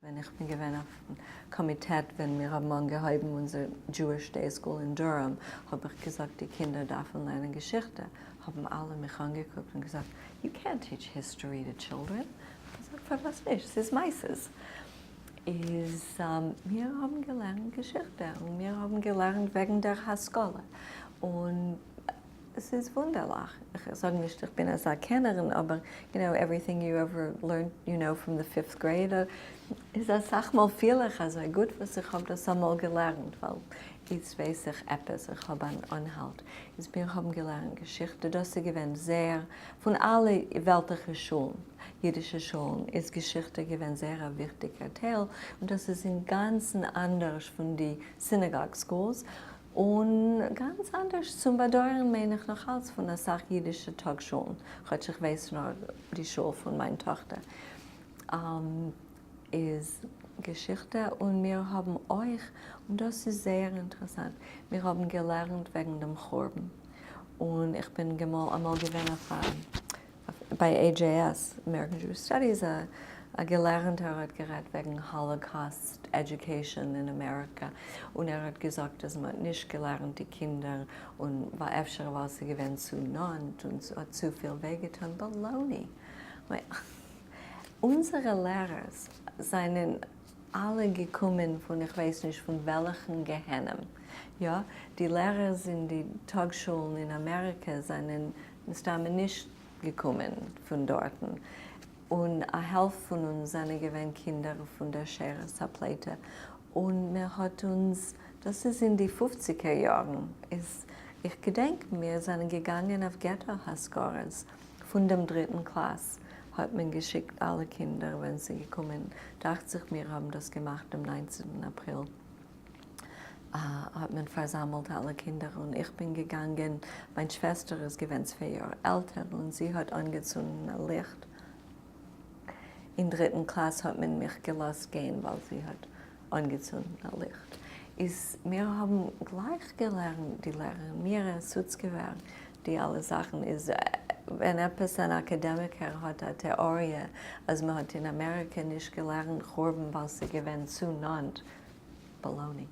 ווען איך בין געווען אויפן קאמיטעט ווען מיר האבן אנגעהויבן אונזער Jewish Day School אין דורהאם, האב איך געזאגט די קינדער דארפן לערנען געשיכטע, האבן אלע מיך אנגעקוקט און געזאגט you can't teach history to children, האב איך געזאגט פארוואס נישט, ס'איז מעשות. איז מיר האבן געלערנט געשיכטע און מיר האבן געלערנט וועגן דער השכלה און עס איז וואונדערליך, איך זאג נישט איך בין אזא קענערין אבער you know everything you ever learned you know from the fifth grade איז אסאך מאל פיל איך אזוי גוט וואס איך האב דאס אמאל געלערנט ווייל איצט ווייס איך עפעס, איך האב אן אנהאלט. איז מיר האבן געלערנט געשיכטע דאס איז געווען זייער פון אלע וועלטליכע שולן, אידישע שולן, איז געשיכטע געווען זייער א וויכטיגער טייל און דאס איז אינגאנצן אנדערש פון די synagogue schools און גאנץ אנדערש צום באדויערן מיין איך נאך אלץ פון אסאך אידישע טאג שולן, כאטש איך ווייס נאר די שול פון מיין טאכטער איז געשיכטע, און מיר האבן אויך, און דאס איז זייער אינטערעסאנט, מיר האבן געלערנט וועגן דעם חורבן, און איך בין אמאל געווען אויף א ביי AJS, American Jewish Studies, א געלערנטער האט גערעדט וועגן Holocaust education אין אמעריקא, און ער האט געזאגט אז מען האט נישט געלערנט די קינדער, און אפשר ווייל ס'איז געווען צו נאנט און ס'האט צופיל וויי געטון, baloney! אונזערע לערערס זענען אלע געקומען פון איך ווייס נישט פון וועלעכן גיהנום, יא, די לערערס אין די טאג שולן אין אמעריקא זענען מסתמא נישט געקומען פון דארטן, און א העלפט פון אונז זענען געווען קינדער פון דער שארית הפליטה, און מען האט אונז, דאס איז אין די פופציגער יארן, איז איך געדענק מיר זענען געגאנגען אויף געטא הזכרות פון דעם דריטן קלאס האט מען געשיקט אלע קינדער ווען ס'איז געקומען, דאכט זיך מיר האבן דאס געמאכט דעם ניינצנטן אפריל. האט מען פארזאמלט אלע קינדער און איך בין געגאנגען, מיין שוועסטער איז געווען 2 יאר עלטער און זי האט אנגעצונדן א ליכט, אין דריטן קלאס האט מען מיך געלאזט גיין ווייל זי האט אנגעצונדן א ליכט, איז מיר האבן גלייך געלערנט די לערערין מירע סוצקעווער די אלע זאכן, איז ווען עפעס אן אקאדעמיקער האט א טעאריע אז מען האט אין אמעריקע נישט געלערנט חורבן ווייל ס'איז געווען צו נאנט, baloney.